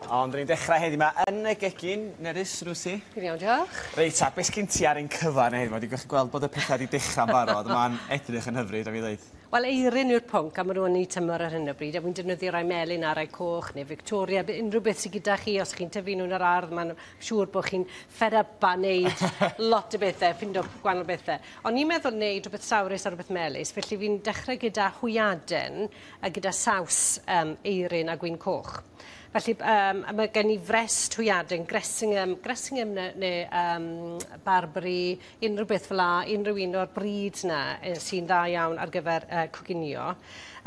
Ond 'dyn ni'n dechrau heddiw 'ma yn y gegin. Nerys, shwt wyt ti? Dwi'n iawn, diolch. Reit ta, be' sgin ti ar ein cyfar ni heddiw 'ma? Dwi'n gallu gweld bod y petha 'di dechra'n barod, ma'n edrych yn hyfryd, rhaid fi ddeud. Wel, eirin yw'r pwnc a ma' nhw yn eu tymor ar hyn o bryd a wi'n defnyddio rai melyn a rai coch neu Victoria, unrhyw beth sy gyda chi os chi'n tyfu nhw yn yr ardd ma'n siŵr bod chi'n fed up a neud lot o bethe, ffindo gwahanol bethe. O'n i'n meddwl neud rhywbeth sawrus a rhywbeth melys, felly fi'n dechrau gyda hwyaden a gyda saws eirin a gwin coch. Felly mae gen i frest hwyaden, Gressingham, Gressingham neu Barbary, unrhyw beth fel 'a, unrhyw un o'r breeds 'na sy'n dda iawn ar gyfer coginio.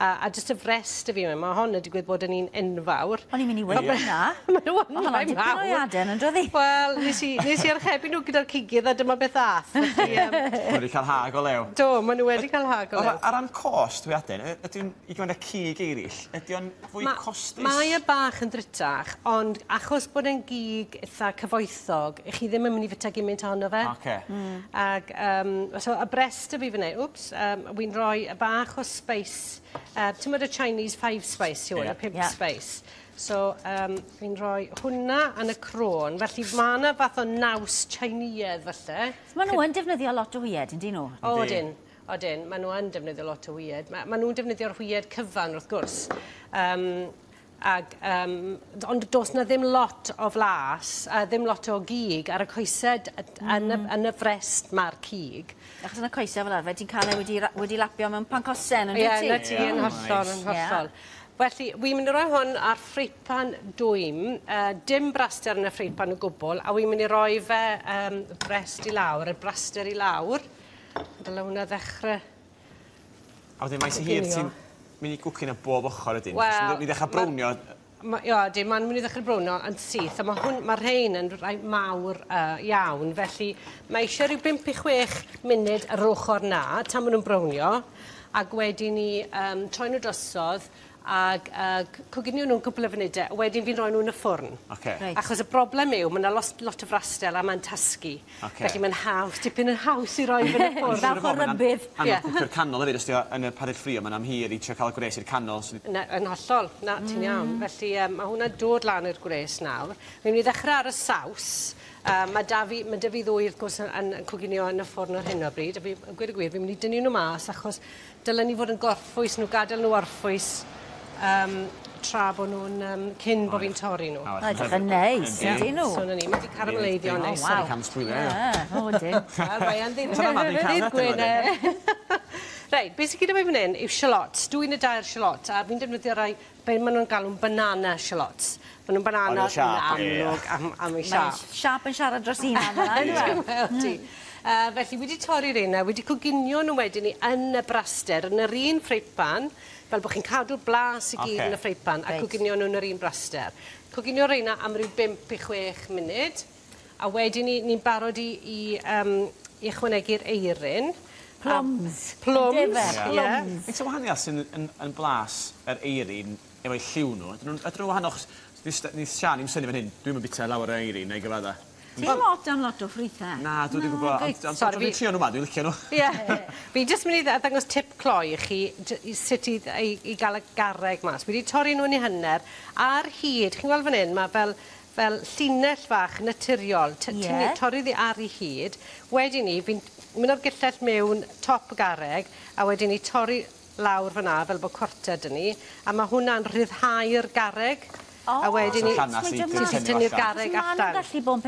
A jyst y frest y fi, mae hon yn digwydd bod yn un enfawr. O'n i'n mynd i weud hwnna. Maen nhw yn rhai mawr. Dipyn o hwyaden yn dydi? Wel, nes i archebu nhw gyda'r cigydd a dyma beth ath. Felly, Maen nhw wedi cael ha go lew. Do, maen nhw wedi cael ha go lew. O ran cost hwyaden, ydy o'n i gymharu â cig eraill, ydy o'n fwy costus? Mae e bach yn ddrytach, ond achos bod e'n gig eitha cyfoethog, 'ych chi ddim yn mynd i fita gymaint ohono fe. Oce. Ag so y brest y fi fan 'yn, wps, wi'n rhoi y bach o spice, ti'n gwbod y Chinese five spice yw hwn, y pump spice. So fi'n rhoi hwnna yn y crôn, felly ma' 'na fath o naws Chinese falle. Ma' nhw yn defnyddio lot o hwyed, yndyn nhw? O, odyn. Odyn, maen nhw yn defnyddio lot o hwyed. Ma nhw'n defnyddio'r hwyed cyfan wrth gwrs. Ond does na ddim lot o flas, a ddim lot o gig ar y coesau yn y frest mae'r cig. Achos yn y coesau fel arfer, ti'n cael e wedi lapio mewn pancosen, yn dwyt ti? Ie, na ti, yn hollol, yn hollol. Felly, wi'n mynd i roi hwn ar ffreipan dwym, dim braster yn y ffreipan o gwbl, a wi'n mynd i roi fe brest i lawr, y braster i lawr. Dyle hwnna ddechrau. A wedyn faint o hir ti'n mynd i gwcio bob ochr wedyn? Wel, ni ddechrau brownio. Ie, dim, mae'n mynd i ddechrau brownio yn syth, a mae rhain yn rhai mawr iawn, felly mae eisiau rhyw 5 i 6 munud ar ochr na, tan maen nhw'n brownio, ac wedyn ni troi nhw drosodd, ag coginio nhw'n cwpl o funudau, a wedyn fi'n rhoi nhw yn y ffwrn. Reit. Achos y broblem yw, mae yna lot o frastel a mae'n tasgu. Felly mae'n haws, dipyn yn haws i roi fe yn y ffwrn. Bach o rybudd. Anodd cwcio'r canol hefyd, os ti yn y padell ffrio, mae'n amhir i trio cael y gwres i'r canol. Na, yn hollol, na, ti'n iawn. Felly mae hwnna'n dod lan i'r gwres nawr. Fi'n mynd i ddechrau ar y saws. Mae da fi ddwy wrth gwrs yn coginio yn y ffwrn ar hyn o bryd. A fi, gweud y gwir, fi'n mynd i dynnu nhw mas achos dylen ni fod yn gorffwys nhw, gadael nhw orffwys tra bod nhw'n cyn bod fi'n torri nhw. Edrych yn neis, ydyn nhw? So na ni, mae wedi carameleiddio'n neis. Waw. Cam sbwylio. O, yndyn. Wel, mae e'n ddydd Gwener. Reit, beth sydd gyda fi fan hyn yw shallots. Dwy neu dair shallots, a fi'n defnyddio rai, be maen nhw'n galw'n banana shallots. Maen nhw'n banana yn amlwg am ei siâp. Mae siâp yn siarad dros un am yna. Felly, wedi torri'r reina, wedi coginio nhw wedyn ni yn y braster, yn yr un ffreipan, fel bod chi'n cadw blas i gyd yn y ffreipan, a coginio nhw yn yr un braster. Coginio reina am ryw 5 i 6 munud, a wedyn ni'n barod i ychwanegu'r eirin. Plums. Plums, ie. Faint o wahaniaeth sy'n yn blas yr eirin efo'i lliw nhw? Ydyn nhw'n wahanol? Nes Sian i'm synnu fan hyn, dwi'm yn bita lawer o eirin neu gyfadda. Ti'n lot am lot o ffrwythau. Na, dwi wedi gwybod, ond dwi'n trio nhw ma, dwi'n licio nhw. Ie, fi jyst mynd i ddangos tip cloi i chi sut i gael y garreg mas. Fi wedi torri nhw yn eu hanner ar hyd, chi'n gweld fan hyn, mae fel llinell fach naturiol. Torri ddi ar ei hyd. Wedyn ni, fi'n mynd o'r gyllell mewn top y garreg, a wedyn ni torri lawr fyna fel bod cwarter 'da ni, a mae hwnna'n rhyddhau'r garreg. A wedyn ni ti'n tynnu'r garreg allan. Maen nhw'n gallu bod yn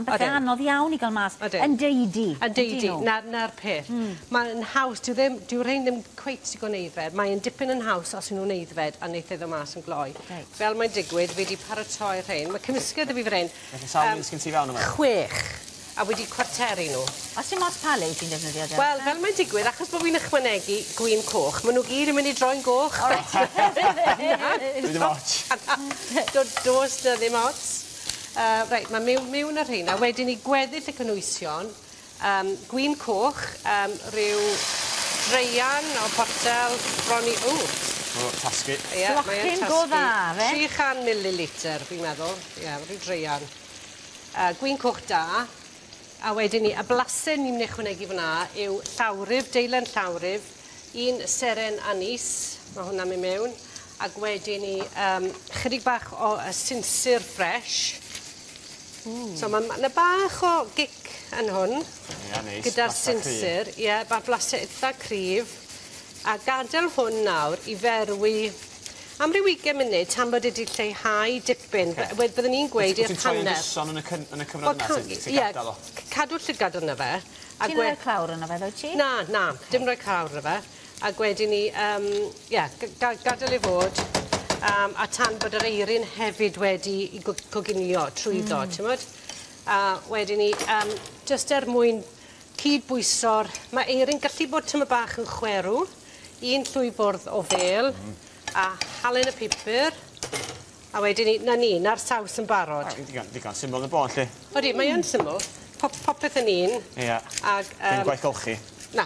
pethau anodd iawn i gael mas. Yn deidi. Yn deidi, na'r peth. Mae'n haws, dyw rhain ddim cweit digon aeddfed. Mae'n dipyn yn haws os yw nhw'n aeddfed a wneith e ddod mas yn gloi. Fel mae'n digwydd, fi wedi paratoi rhain. Mae cymysgedd i fi fan hyn. Felly sawl un sgyn ti fewn yma? 6. A wedi cwarteru nhw. A sy'n mas pa liw ti'n defnyddio de? Wel, fel mae'n digwydd, achos bod fi'n ychwanegu gwin coch, maen nhw gyd yn mynd i droi'n goch. Dwi ddim ots. Does na ddim ots. Reit, mae mewn ar rheina. Wedyn ni gweddill y cynhwysion, gwin coch, rhyw dreian o potel bron i... O! O, tasgu. Ie, mae'n tasgu. Go dda, fe? 300 millilitr, fi'n meddwl. Ie, rhyw dreian. Gwin coch da. A wedyn ni, y blasen ni'n mynd i ychwanegu fyna yw llawryf, deilen llawryf, un seren anise, mae hwnna'n mynd mewn, Ac wedyn ni chydig bach o sinsir fresh. So ma' 'na bach o gic yn hwn. Ia, neis. Gyda'r Blasa cryf. sinsir, ie, ma' blase itha cryf. A gadel hwn nawr i ferwi am ryw ugen munud tan bod e 'di lleihau dipyn. Byddwn i'n gweud Wyt i'r ti'n troi yn hanner. gyson yn y yn y cyfnod Wel, yna? Ti'n ie, gadael o? Cadw llygad arno fe. A Ti'n rhoi clawr yno fe, dwyt ti? Na, na, dim rhoi clawr arno fe. Ac wedyn ni, ie, gadael ei fod. A tan bod yr eirin hefyd wedi i coginio trwyddo, ti'mod? A wedyn ni, jyst er mwyn cydbwyso'r... Mae eirin gallu bod tymed bach yn chwerw, un llwy fwrdd o fêl, a halen y pupur, a wedyn ni, na ni, na'r saws yn barod. Digon, digon syml yn y bôn, lle. Odi, mae yn syml. Popeth yn un. Ie. Ag, Dim gwaith golchi. Na.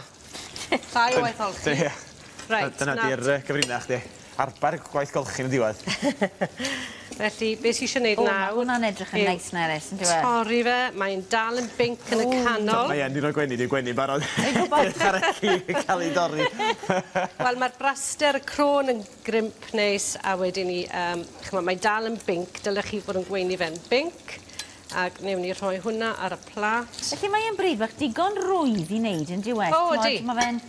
Llai o waith olchi. Ie. Reit, Dyna di'r gyfrinach, di. Arbar gwaith golchi yn y diwedd. Felly, beth sy eisiau gwneud O, nawr... mae hwnna'n edrych yn yw neis Nerys, yn dyw e? Torri fe, mae'n dal yn binc yn y canol. Mae en, dwi'n rhoi gwenu, dwi'n gwenu barod. Dwi'n gwybod. Edrych ar y cig yn cael ei dorri. Wel, mae'r braster, y crôn yn grimp neis, a wedyn ni, ch'mo', mae dal yn binc, dylech chi fod yn gweini fe'n binc. Ac newn ni rhoi hwnna ar y plat. Felly mae'n bryd bach digon rwydd i wneud yn diwedd. O, ydi. Mae fe'n...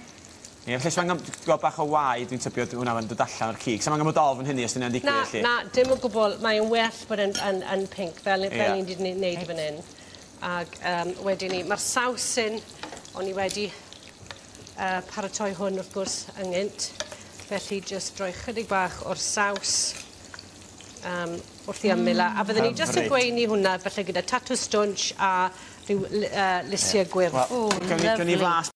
Ie, felly so angen gweld bach o waed, dwi'n tybio hwnna yn dod allan o'r cig. So angen bod ofn hynny os dyna'n digwydd, Na, felly. na, dim o gwbl. Mae'n well bod yn pinc, fel Ie. ni'n wedi wneud fan hyn. Ac wedyn ni, mae'r saws yn, o'n i wedi paratoi hwn wrth gwrs ynghynt. Felly jyst rhoi chydig bach o'r saws wrth i ymyl. A fyddwn ni jyst yn Hyfryd. gweini hwnna, felly gyda tatws stwnsh a rhyw lysiau gwyrdd. Wel, O, gawn ni lyfli. flas